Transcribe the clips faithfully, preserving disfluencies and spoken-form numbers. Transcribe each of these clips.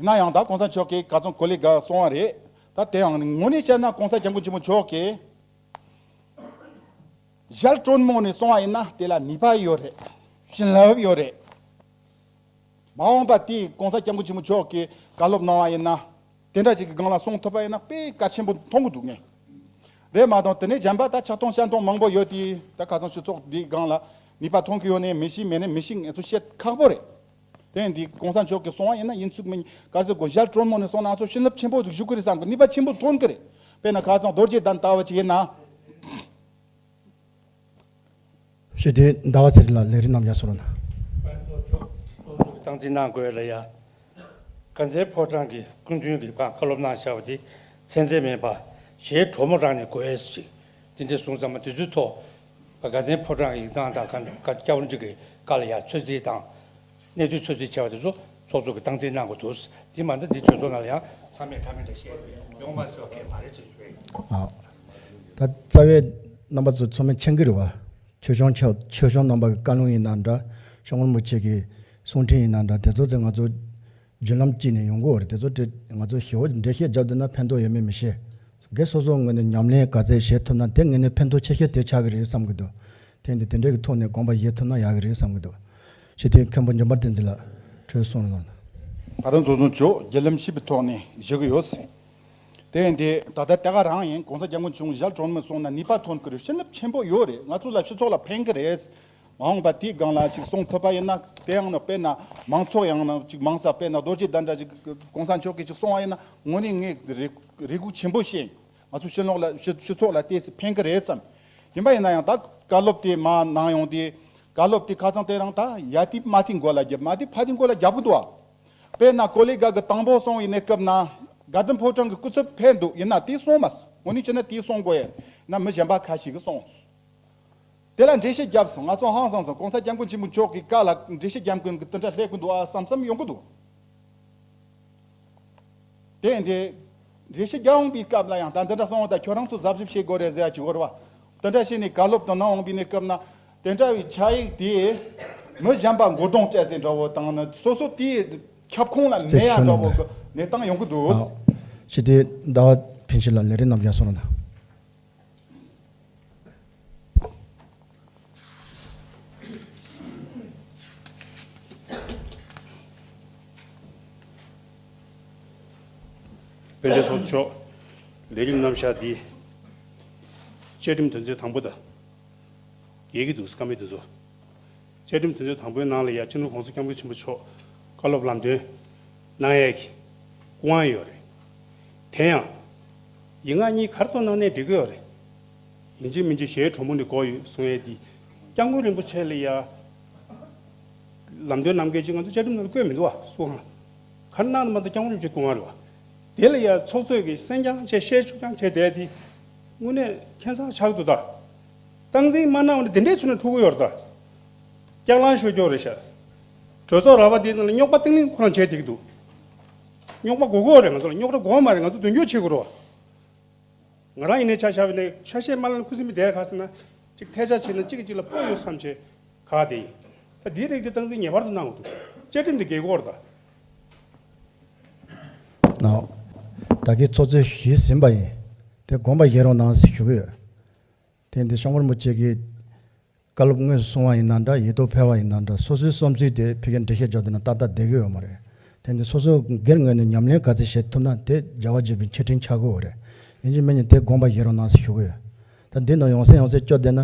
ཡིན་ན་ཡང་ད་གོང་ས་མཆོག་གིས་ག་ཚོད་གོ་ལེ་ག་གསུང་བ་རེད། ད་དེ་ཡང་དངོས་གནས་བཤད་ན་གོང་ས་སྐྱབས་མགོན་ཆེན་པོ་མཆོག་གིས་ཞལ་དྲོན་མོ་ནས་གསུང་བ་ཡིན་ན་དེ་ལ་ནུས་པ་ཡོད་རེད། བྱིན་རླབས་ཡོད་རེད། མ་འོངས་པ་དེ་གོང་ས་སྐྱབས་མགོན་ཆེན་པོ་མཆོག་གིས་བཀའ་སློབ་གནང་བ་ཡིན་ན། དེ་འདྲ་ཅིག་གི་སྒང་ལ་གསུང་ཐུབ་པ་ཡིན་ན་དཔེ་གལ་ཆེན་པོ་མཐོང་གི་འདུག་ངས། རེད་མ་གཏོགས་དེ་ནས་གཞན་པ་ད་ཆགས་མཐོང་བཤད་མཐོང་མང་པོ་ཡོད་དེ། ད་ཁ་སང་སྤྱི་ཚོགས་འདིའི་སྒང་ལ་ནུས་པ་ཐོན་གི་ཡོད་ནས་མི་ཤེས་མེད་ནས་མི་ཤེས། ངས་ཚོ་བཤད་ཁག་པོ་རེད། དེ་འདི་གོང་ས་མཆོག་གིས་གསུང་བ་ཡིན་ན་ཡིན་ཚུགས་མིན་ག་ཟེར་གོ། ཞལ་དྲོན་མོ་ནས་གསུང་ན་ང་ཚོ་བྱིན་རླབས་ཆེན་པོ་ཞིག་ཞུགས་གི་རེད་བསམ་གི། ནུས་པ་ཆེན་པོ་ཐོན་གི་རེད། དཔེར་ན་ཁ་སང་རྡོ་རྗེ་གདན་ལྟ་བུ་ཅིག་ཡིན་ན། ཞེས་དེ་ཟླ་བ་ཚེ་རིང་ལགས་ལས་རིམ་རྣམས་ཡར་སོང་རོགས་གནང་། སྟངས་འཛིན་གནང་དགོས་ལ་ཡ། དཀར་མཛེས་ཕོ་བྲང་གི་སྐུ་མདུན་གྱི་བཀའ་བཀའ་སློབ་གནང་བཞག་པ་དེ་ཚད་འཛིན་མིན་པ་ཞེས་གྲོགས་མོ་རང་ནས་དགོས་ཞེས་དེ་འདྲ་གསུངས་ཙང་མ། དེ་ཚོའི་ཐོག་དཀར་མཛེས་ཕོ་བྲང་ཡིག་ཚང་དང་སྐྱབས་མགོན་གྱི་བཀའ་ལ་ཡ་ཚོད་རྩིས་དང་། གནས་ཚུལ་ཚོད་རྩིས་བྱས་པ་དེ་ཚོ་ཚོགས་གཙོ་གིས་སྟངས་འཛིན་གནང་དགོས་འདུག། དེ་མ་ཟད་འདི་གྲོས་ཚོགས་ནང་ལ་ཡང་ཚང་མས་ཁ་མེད་འདྲ་བཤད་ཡོང་མ་སོང་གི་མ་རེད་ཅེས་ཞུ་ཡ་ཡིན། ཨ། ད་རྩ་བའི་རྣམ་པ་ཚོ་ཚང་མས་མཁྱེན་གྱི་རེད་བ། ཆོས་སྐྱོང་ཆོས་སྐྱོང་རྣམ་པ་གི་བཀའ་ལུང་ཡིན་ན་འདྲ། སྐྱབས་མགོན་རིན་པོ་ཆེ་གི་གསུང་འཕྲིན་ཡིན་ན་འདྲ། དེ་ཚོ་ཚོ་ང་ཚོ་བརྒྱུད་ལམ་གཅིག་ནས་ཡོང་གི་ཡོད་རེད། དེ་ཚོ་དེ་ང་ཚོ་ཞེ་པོ་འགྲེལ་བཤད་བརྒྱབ་བསྡད་ན་ཕན་ཐོགས་ཡོད་མེད་མི་ཤེས། སྒེར་སོ་སོའི་ངོས་ནས་ཉམས་ལེན་ག་ཚད་བྱེད་ཐུབ་ན་དེ་ངོས་ནས་ཕན་ཐོགས་ཆེ་ཤོས་དེ་ཆགས་ཀྱི་རེད་བསམ་གྱི་འདུག། དེ་འདི་དེ་འདྲའི་གི་ཐོག་ནས་དགོངས་པ་བཞེས་ཐུབ་ན་ཡག་གི་རེད་བསམ་གྱི་འདུག། ཞེས་དེ་མཁན་པོ་འབྱོན་པ་བསྟན་འཛིན་ལགས་གྲོས་གསུང་རོགས་གནང་། ད་དུང་ཚོགས་གཙོ་མཆོག་བརྒྱུད་ལམ་ཞིབ་པའི་ཐོག་ནས་ཞུ་གི་ཡོད། དེ་ཡིན་དུས་ད་ལྟ་དེ་ག་རང་ཡིན། གོང་ས་སྐྱབས་མགོན་ཆེན་པོ་ཞལ་དྲོན་མོ་གསུང་ན་ནུས་པ་ཐོན་གི་རེད། བྱིན་རླབས་ཆེན་པོ་ཡོད་རེད། ང་ཚོ་ལ་སྤྱི་ཚོགས་ལ་ཕན་གི་རེད། མ་འོངས་པ་དེའི་སྒང་ལ་ཅིག་གསུང་ཐུབ་པ་ཡིན་ན། དེ་ཡང་ན་དཔེར་ན་མང་ཚོགས་ཡང་ན་ཅིག་མང་ས་དཔེར་ན་རྡོ་རྗེ་གདན་འདྲ་ཅིག་གོང་ས་མཆོག་གིས་ཅིག་གསུང་བ་ཡིན་ན་དངོས་གནས་ངས་རེ་རེ་སྒུག་ཆེན་པོ་བྱས། ང་ཚོ་ཕྱི་ལོགས་ལ་སྤྱི་སྤྱི་ཚོགས་ལ་ཏོག་ཙམ་ཕན་གི་རེད་བསམ། ཡིན་པ་ཡིན་ན་ཡང་ད་བཀའ་སློབ་དེ་མ་གནང་ཡོང་དུས་བཀའ་སློབ་དེ་ཁ་སང་དེ་རིང་ད་ཡ་དེ་མ་དེ་མགོ་ལ་རྒྱབ། མ་དེ་ཕ་དེ་མགོ་ལ་རྒྱབ་གི་འདུག་ཨ། དཔེར་ན་ཀོ་ལི་གྷལ་གྱི་དང་པོ་སོང་ཡིན་ནའི་སྐབས་ན་དགའ་ལྡན་ཕོ་བྲང་གི་སྐུ་ཚབ་ཕེབས་འདུག། ཡིན་ན་དེ་སོང་མ་སོང་། དངོས་གནས་བྱས་ན་དེ་སོང་དགོས་ཡ་ན་མི་གཞན་པ་ཁ་ཤས་ཀྱིས་སོང་སོང་། དེ་ལ་འགྲེལ་བཤད་བརྒྱབ་སོང་། ང་ཚོ་ཧང་སངས་སོང་། གོང་ས་སྐྱབས་མགོན་ཆེན་པོ་མཆོག་གི་བཀའ་ལ་འགྲེལ་བཤད་རྒྱབ་མཁན་གྱི་དེ་འདྲ་སླེབས་ཀྱི་འདུག་ཨ་བསམ་བསམ་ཡོང་གི་འདུག། དེ་ཡིན་དུས་འགྲེལ་བཤད་རྒྱག་འོང་པའི་སྐབས་ལ་ཡང་ད་འདི་འདྲ་སོང་བ་དང་ཁྱོད་རང་ཚོ་གཟབ་གཟབ་བྱེད་དགོས་རེད་ཟེར་ཡ་ཅིག་ཡོད་རེད་བ། དེ་འདྲ་བྱས་ནས་བཀའ་སློབ་དང་གནང་འོང་པའི་གནས་སྐབས་ན་དེ་འདྲ་བའི་ཕྱག་ཡིག་དེ་མི་གཞན་པ་མགོ་རྡུང་སྤྲད་ཟེར་འདྲ་བོ་དང་ནི་སོ་སོ་དེའི་ཁྱབ་ཁོངས་ལ་མེད་ཡ་འདྲ་བོ་གི་གནས་སྟངས་ཡོང་གི་འདུག། ཞེས་དེ་ཟླ་བ་ཕན་ཆད་ལ་ལས་རིམ་རྣམས་ཀྱང་གསུང་རོགས་གནང་། དཔལ་ལྡན་ཚོགས་གཙོ་མཆོག། ལས་རིམ་རྣམ་གཞག་འདི་བཅའ་ཁྲིམས་དོན་ཚན་དང་པོ་དང་། འགལ་གྱི་འདུག་བཀའ་མོལ་འདི་ཚོ། བཅའ་ཁྲིམས་དོན་ཚན་དང་པོའི་ནང་ལ་ཡ་སྤྱི་ནོར་༸གོང་ས་༸སྐྱབས་མགོན་ཆེན་པོ་མཆོག་བཀའ་སློབ་ལམ་སྟོན་གནང་ཡས་ཀྱི་སྐུ་དབང་ཡོད་རེད། དེ་ཡང་ཡིག་ངག་གཉིས་ག་རེ་གཏོང་གནང་ནའི་འགྲིག་གི་ཡོད་རེད། ཡིན་གཅིག་མིན་གཅིག་ཞལ་དྲོན་མོ་ནས་དགོས་ཡོད་གསུང་ཡས་འདི་༸སྐྱབས་མགོན་རིན་པོ་ཆེ་ལ་ཡ་ལམ་སྟོན་གནང་མཁན་ཅིག་ང་ཚོ་བཅའ་ཁྲིམས་ནང་ལ་བཀོད་མི་འདུག་བ། སུ་གང་ག་རེ་གནང་ན་མ་གཏོགས་༸སྐྱབས་མགོན་རིན་པོ་ཆེ་སྐུ་དབང་རེད་བ། དེ་ལ་ཡ་ཚོགས་གཙོས་ཀྱི་གསན་རྐྱང་བྱས་བཤད་བཅུག་རྐྱང་བྱས་བསྡད་དེ་དངོས་གནས་ཁྱད་མཚར་ཆགས་འདུག་ད། སྟངས་འཛིན་མ་གནང་བ་ནི་དེ་འདྲའི་ཚུལ་ནས་འཁྲུག་གི་ཡོད་རེད་ད། སྐྱག་ལང་ཤོད་རྒྱུ་རེད་ཤག། གྲོས་ཚོགས་ར་བ་དེའི་ནང་ལ་རྙོག་པ་གཏིང་ལེན་ཁོ་རང་བྱས་བསྡད་ཀྱི་འདུག། རྙོག་པ་དགོས་ཀྱི་ཡོད་རེད། ང་ཚོ་ལ་རྙོག་དྲ་དགོས་མ་རེད། ང་ཚོ་མདུན་སྐྱོད་བྱེད་དགོས་རེད་བ། ང་རང་ཡིན་ནའི་ཆ་བཞག་པ་ཡིན་ནའི་ཆ་ཤས་མ་ལེན་ཁུ་སིམ་པའི་བསྡད་ག་ཟེར་ན་གཅིག་ཐལ་ཆ་བྱས་ན་གཅིག་གིས་གཅིག་ལ་ཕོག་ཡོད་བསམ་བྱས་ག་དེ་ཡིན། ད་འདིའི་རིགས་དེ་སྟངས་འཛིན་ངེས་པར་དུ་གནང་དགོས་འདུག། བཅའ་ཁྲིམས་དེ་འགལ་གྱི་ཡོད་རེད་ད། ནའོ། ད་གིན་ཚོགས་གཙོས་ཞུས་ཟིན་པ་ཡིན། དེ་དགོངས་པ་བཞེས་རོགས་གནང་ཞེས་ཞུ་གི་ཡོད། དེ་འདི་༸སྐྱབས་མགོན་རིན་པོ་ཆེ་གིས་བཀའ་སློབ་དངོས་སུ་གསུང་བ་ཡིན་ན་འདྲ། ཡིག་ཐོག་ཕེབས་པ་ཡིན་ན་འདྲ། སོ་སོའི་བསམ་ཚུལ་དེ་ཕ་གིར་འགྲེལ་བཤད་རྒྱག་འདོད་ན་ཏག་ཏག་བསྡད་ཀྱི་ཡོད་མ་རེད། དེ་འདི་སོ་སོ་སྒེར་ངོས་ནས་ཉམས་ལེན་ག་ཚད་བྱེད་ཐུབ་ན་དེ་རྒྱལ་བ་དགྱེས་པའི་ཆེད་ཁྲིམས་ཆགས་ཀྱི་ཡོད་རེད། ཡིན་གཅིག་མིན་གཅིག་དེ་དགོངས་པ་བཞེས་རོགས་གནང་ཞེས་ཞུ་གི་ཡོད། ད་འདི་ནང་ཡོང་སེ་ཡོང་སེ་སྐྱོར་བསྡད་ན་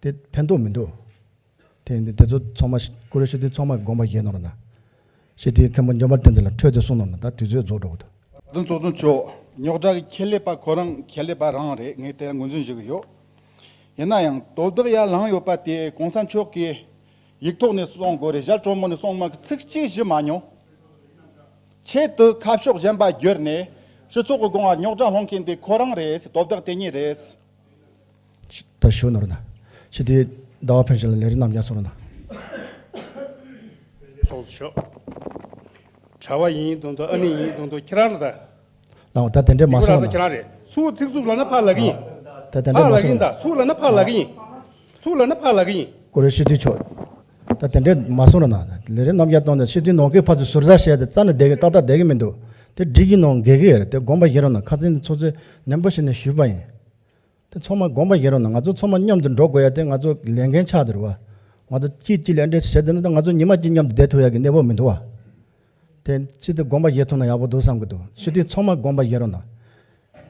དེ་ཕན་ཐོགས་མི་འདུག། དེ་ཡིན་དུས་དེ་ཚོ་ཚང་མ་ཀུ་རེ་ཤུ་དེ་ཚང་མ་དགོངས་པ་བཞེས་གནང་རོགས་གནང་། ཞེས་དེའི་མཁན་པོ་འབྱོན་པ་བསྟན་འཛིན་ལ་འཕྲོས་ཏེ་གསུངས་གནང་ན་ད་དུས་ཚོད་རྫོགས་འགྲོ་གི་འདུག། བདུན་ཚོགས་གཙོ་མཆོག། རྙོག་དྲ་གི་ཁྱད་ལས་པ་ཁོ་རང་ཁྱད་ལས་པ་རང་རེད། ངས་དེ་ངོས་འཛིན་ཞུ་གི་ཡོད། ཡིན་ན་ཡང་དོ་བདག་ཡར་ལངས་ཡོད་པ་དེ་གོང་ས་མཆོག་གིས་ཡིག་ཐོག་ནས་གསུང་དགོས་རེད། ཞལ་དྲོན་མོ་ནས་གསུང་མ་གི་ཚིག་གཅིག་ཞུ་མ་མྱོང་། ཆེད་དུ་ཁ་ཕྱོགས་གཞན་པ་བསྒྱུར་ནས་སྤྱི་ཚོགས་ཀྱི་སྒང་ལ་རྙོག་དྲ་སློང་མཁན་དེ་ཁོ་རང་རེད། དོ་བདག་དེ་ཉིད་རེད། ད་ཞུ་ནོར་ན། ཞེས་དེ་ཟླ་བ་ཕན་ཆད་ལ་ལས་རིམ་རྣམས་ཀྱང་སོང་ན། ཚོགས་གཙོ་མཆོག། གྲྭ་བ་ཡིན་དང་དང་ཨ་ནེ་ཡིན་དང་དང་ཁྱེད་རང་ལ་ད། ལའོ་ད་དེ་འདྲས་མ་སོང་ན། ཁྱེད་རང་རེད། ཚུར་ཚིག་རྩུབ་ལབ་ན་ཕར་ལབ་གི་ཡིན། ད་དེ་འདྲས་མ་སོང་ན། ཕར་ལབ་གི་ཡིན་ད། ཚུར་ལབ་ན་ཕར་ལབ་གི་ཡིན། ཚུར་ལབ་ན་ཕར་ལབ་གི་ཡིན། ཀུ་རེ་ཤུ་དུས་ཆོག། ད་དེ་འདྲས་མ་གསུང་རོགས་གནང་། ལས་རིམ་རྣམ་རྒྱལ་གཏོང་དང་སྤྱི་འཐུས་ནང་ཁུལ་ཕར་ཚུར་ཟུར་ཟ་བྱས་ཏེ་རྩ་ནས་བསྡད་གི་ཏག་ཏག་བསྡད་གི་མི་འདུག་དེ་སྒྲིག་གཞི་ནང་འགལ་གི་ཡོད་རེད། དེ་དགོངས་པ་བཞེས་རོགས་གནང་། ཁ་སང་ནས་ཚོགས་གཙོས་ནན་པོ་བྱས་ནས་ཞུས་པ་ཡིན། དེ་ཚང་མ་དགོངས་པ་བཞེས་རོགས་གནང་། ང་ཚོ་ཚང་མ་མཉམ་དུ་འགྲོ་དགོས་ཡ་དེ་ང་ཚོ་ལས་འགན་ཆགས་བསྡད་རེད་བ། ང་ཚོ་གཅིག་གཅིག་ལ་འདྲེ་བྱེད་བསྡད་ན་ད་ང་ཚོ་ཉི་མ་གཅིག་མཉམ་དུ་བསྡད་ཐུབ་ཡ་གི་གནས་བབ་མི་འདུག་བ། དེ་ཅི་སྟེ་དགོངས་པ་བཞེས་ཐུབ་ན་ཡག་པོ་འདུག་བསམ་གི་འདུག་སྤྱི་འཐུས་ཚང་མ་དགོངས་པ་བཞེས་རོགས་གནང་།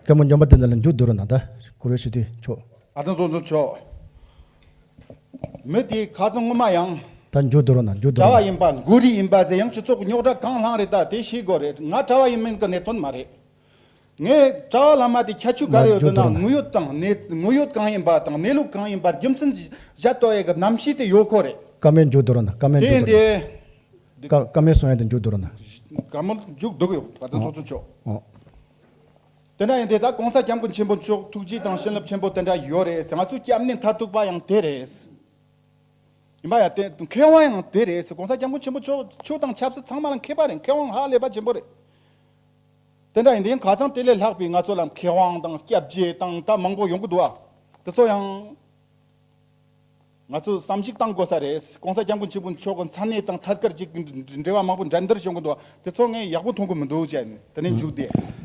སྐལ་མོ་འཇམ་པ་བསྟན་འཛིན་ལགས་མཇུག་བསྡུ་རོགས་གནང་། ད་གུ་རུ་སྤྱི་འཐུས་མཆོག་ཨ་ཐང་ཚོགས་གཙོ་མཆོག་མི་དེའི་ཁ་ཚང་ངོ་མ་ཡང་ད་མཇུག་བསྡུ་རོགས་གནང་། མཇུག་བསྡུ་གྲྭ་བ་རོགས་ཡིན་པ་མགོ་རིལ་ཡིན་པ་ཟེར་ཡང་སྤྱི་ཚོགས་རྙོག་དྲ་གང་བསླངས་རེད། ད་དེ་ཤེས་དགོས་རེད། ང་གྲྭ་བ་ཡིན་མིན་གི་གནད་དོན་མ་རེད། ངས་གྲྭ་བ་བླ་མ་དེ་ཁྱད་ཆོས་ག་རེ་ཡོད་ཟེར་ན། ངོ་ཡོད་དང་གནས་ངོ་ཡོད་གང་ཡིན་པ་དང་གནས་ལུགས་གང་ཡིན་པ་རྒྱུ་མཚན་གཞལ་བཏོག་ཡས་ཀྱི་རྣམ་ཤེས་དེ་ཡོད་ཁོ་རེད། བཀའ་མོལ་མཇུག་བསྡུ་རོགས་གནང་། བཀའ་མོལ་དེ་མཇུག་བསྡུ་རོགས་དེ་གནང་། བཀའ་བཀའ་མོལ་གསུང་ཡས་དེ་མཇུག་བསྡུ་རོགས་གནང་། བཀའ་མོལ་མཇུག་བསྡུ་གི་ཡོད། ཨ་ཙི་ཚོགས་གཙོ་མཆོག་ཨོ། དེ་འདྲ་ཡིན་དེ་ད་གོང་ས་སྐྱབས་མགོན་ཆེན་པོ་མཆོག་ཐུགས་རྗེ་དང་བྱིན་རླབས་ཆེན་པོ་དེ་འདྲ་ཡོད་རེད། ང་ཚོའི་སྐྱབས་གནས་མཐར་ཐུག་པ་ཡང་དེ་རེད། ཡིན་པ་ཡང་དེ་མཁས་དབང་ཡང་དེ་རེད། གོང་ས་སྐྱབས་མགོན་ཆེན་པོ་མཆོག་ཆོས་དང་ཆབ་སྲིད་ཚང་མ་ལ་མཁས་པ་རེད། མཁས་དབང་ཧ་ལས་པ་ཆེན་པོ་རེད། དེ་འདྲ་ཡིན་དེ་ཁ་སང་དེ་ལས་ལྷག་པའི་ང་ཚོ་ལ་མཁས་དབང་དང་སྐྱབས་རྗེ་དང་ད་མང་པོ་ཡོང་གི་འདུག་ཨ། དེ་ཚོ་ཡང་ང་ཚོ་བསམ་གཞིག་བཏང་དགོས་ས་རེད། གོང་ས་སྐྱབས་མགོན་ཆེན་པོ་མཆོག་གི་མཚན་གནས་དང་ཐད་ཀར་ཅིག་འབྲེལ་བ་མང་པོ་འགྲན་བསྡུར་བྱུང་གི་འདུག་དེ་ཚོ་ངས་ཡག་པོ་མཐོང་གི་མི་འདུག་ཅེས་དེ་ནས་མཇུག་བསྡད།